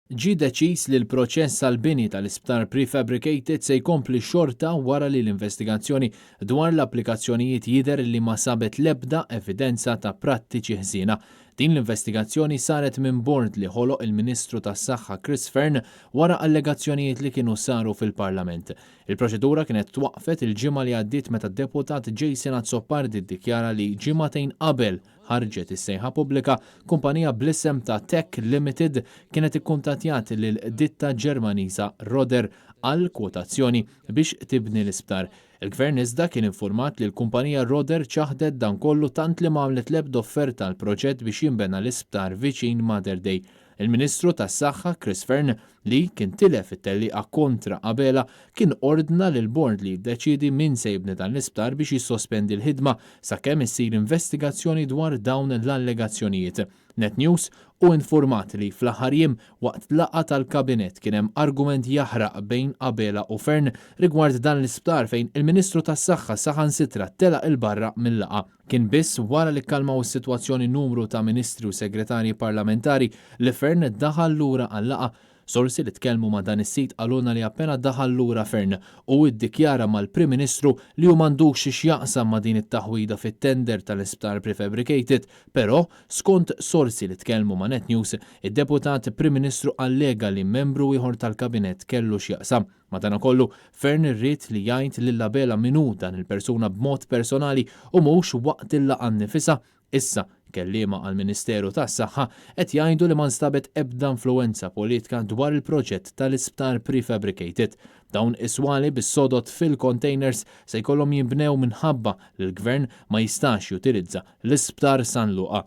Ġie deċiż li l-proċess għall-bini tal-isptar prefabricated se jkompli xorta wara li l-investigazzjoni dwar l-applikazzjonijiet jidher li ma sabet l-ebda evidenza ta' prattiċi ħżiena. Din l-investigazzjoni saret minn bord li ħoloq il-Ministru tas-Saħħa Chris Fearne wara allegazzjonijiet li kienu saru fil-Parlament. Il-proċedura kienet twaqqfet il-ġimgħa li għaddiet meta d-Deputat Jason Azzopardi ddikjara li ġimagħtejn qabel ħarġet is-sejħa pubblika, kumpanija bl-isem ta' Tech Limited kienet ikkuntattjat lil ditta Ġermaniża Roder għal kwotazzjoni biex tibni l-isptar. Il-Gvern iżda kien infurmat li l-kumpanija Roder ċaħdet dan kollu tant li ma għamlet l-ebda offerta għall-proġett biex jinbena l-isptar viċin Mater Dei. Il-Ministru tas-Saħħa Chris Fearne, li kien tilef it-tellieqa kontra Abela, kien ordna lill-bord li jiddeċiedi min se jibni dan l-isptar biex jissospendi l-ħidma sakemm issir investigazzjoni dwar dawn l-allegazzjonijiet. Net News hu infurmat li fl-aħħar jiem waqt laqgħa tal-Kabinett kien hemm argument jaħraq bejn Abela u Fearne rigward dan l-isptar fejn il-Ministru tas-Saħħa saħansitra telaq 'il barra mil-laqgħa. Kien biss wara li kkalmaw is-sitwazzjoni numru ta' Ministri u Segretarji Parlamentari li Fearne daħal lura għal-laqgħa. Sorsi li tkellmu ma' dan is-sit qalulna li appena daħal lura Fearne, hu iddikjara mal-Prim Ministru li hu m'għandux x'jaqsam ma' din it-taħwida fit-tender tal-isptar prefabricated. Però, skont sorsi li tkellmu ma' Net News, id-Deputat Prim Ministru allega li membru ieħor tal-Kabinett kellu x'jaqsam. Madankollu, Fearne ried li jgħid lil Abela min hu dan il-persuna b'mod personali u mhux waqt il-laqgħa nnifisha. Issa, kelliema għall-Ministeru tas-Saħħa qed jgħidu li ma nstabet ebda influwenza politka dwar il-proġett tal-isptar prefabricated. Dawn is-swali bis-sodod fil-containers se jkollhom jinbnew minħabba li l-Gvern ma jistax jutilizza l-Isptar San Luqa.